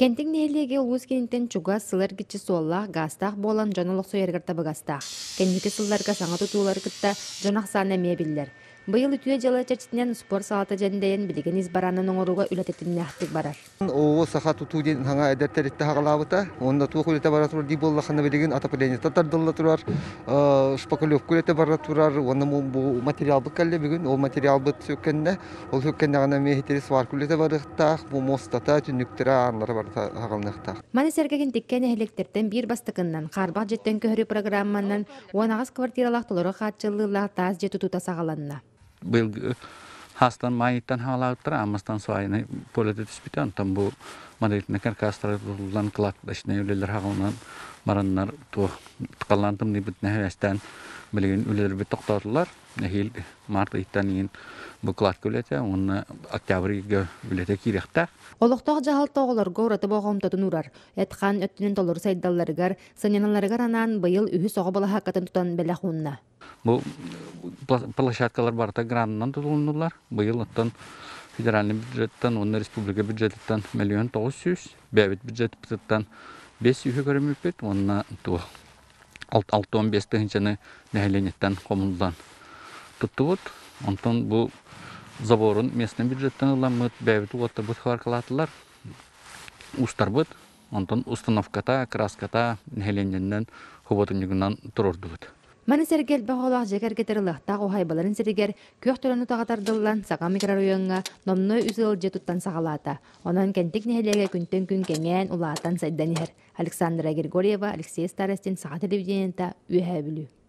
Кэнтик нэһилиэгэ улуус кииниттэн чугас, сыл эргиччи суоллаах, гаастаах буолан дьон олохсуйарыгар табыгастаах. Кэнники сылларга саҥа тутуулары кытта дьон ахсаана эмиэ биллэр. Быйыл үтүө дьыала чэрчитинэн спорт салата дьэндэйэн билигин ис бараанын оҥорууга үлэ тэтимнээхтик барар. Оо, саха тутуу диэн саҥа эдэр тэрилтэ саҕалаабыта. Уонна туох үлэтэ бара турар дии буоллаххына билигин отоплениета тардылла турар, шпаклевка үлэтэ бара турар уонна бу материалбыт кэллэ бүгүн. Ол материалбыт сүккэннэ. Ол сүккэннэҕинэ эмиэ итири сварка үлэтэ барыахтаах, бу муостата, түннүктэрэ, ааннара барыта хаҕылыныахтаах. Маны сэргэ Кэнтиккэ нэһилиэктэртэн биир бастакыннан хаарбах дьиэттэн көһөрүү программанан 18 квартиралаах толору хааччыллыылаах таас дьиэ тутуута саҕаланна. Быйыл хаастан маайыттан хаалаабыттара, аммастан свайнай полета түспүтэ. Онтон бу модельный каркастара тутуллан кладочнай үлэлэр хаҕылынан бараннар туох халлаан тымныйбыт нэһилиэстээн билигин үлэлэрбит тохтоотулар. Эһиил март ыйтан иин бу кладка үлэтэ уонна октябрь ыйга үлэтэ киириэхтээх. Олохтоох дьаһалта оҕолорго ураты болҕомтотун уурар. Эт-хаан өттүнэн толору сайдалларыгар, сынньаналларыгар анаан быйыл үһүс оҕо балаһааккатын тутан бэлэх уунна. Бу площадкалар барыта гранынан тутулуннулар. Быйыл оттон федеральный бюджеттан уонна республика бюджетыттан 1 900 000, бэйэбит бюджетпытыттан 500-ү көрүммүппүт уонна туох 65 тыһыынчаны нэһилиэнньэттэн хомуллан туттубут. Онтон бу заборун местный бюджеттан ыламмыт, бэйэбит уоттарбыт сваркалаатылар, устарбыт. Онтон установката, краската нэһилиэнньэннэн хубатынньыгынан туруордубут. Маны сэргэ элбэх оҕолоох дьиэ кэргэттэр ылыахтаах уһаайбаларын сиригэр күөх төлөнү утаҕа тардыллан, саҥа микрорайоҥҥа номнуо үс ыал дьиэ туттан саҕалаата. Онон Кэнтик нэһилиэгэ күнтэн күн кэҥээн, улаатан, сайдан иһэр. Александра Григорьева, Алексей Старостин, Саха телевидениета, Үөһээ Бүлүү.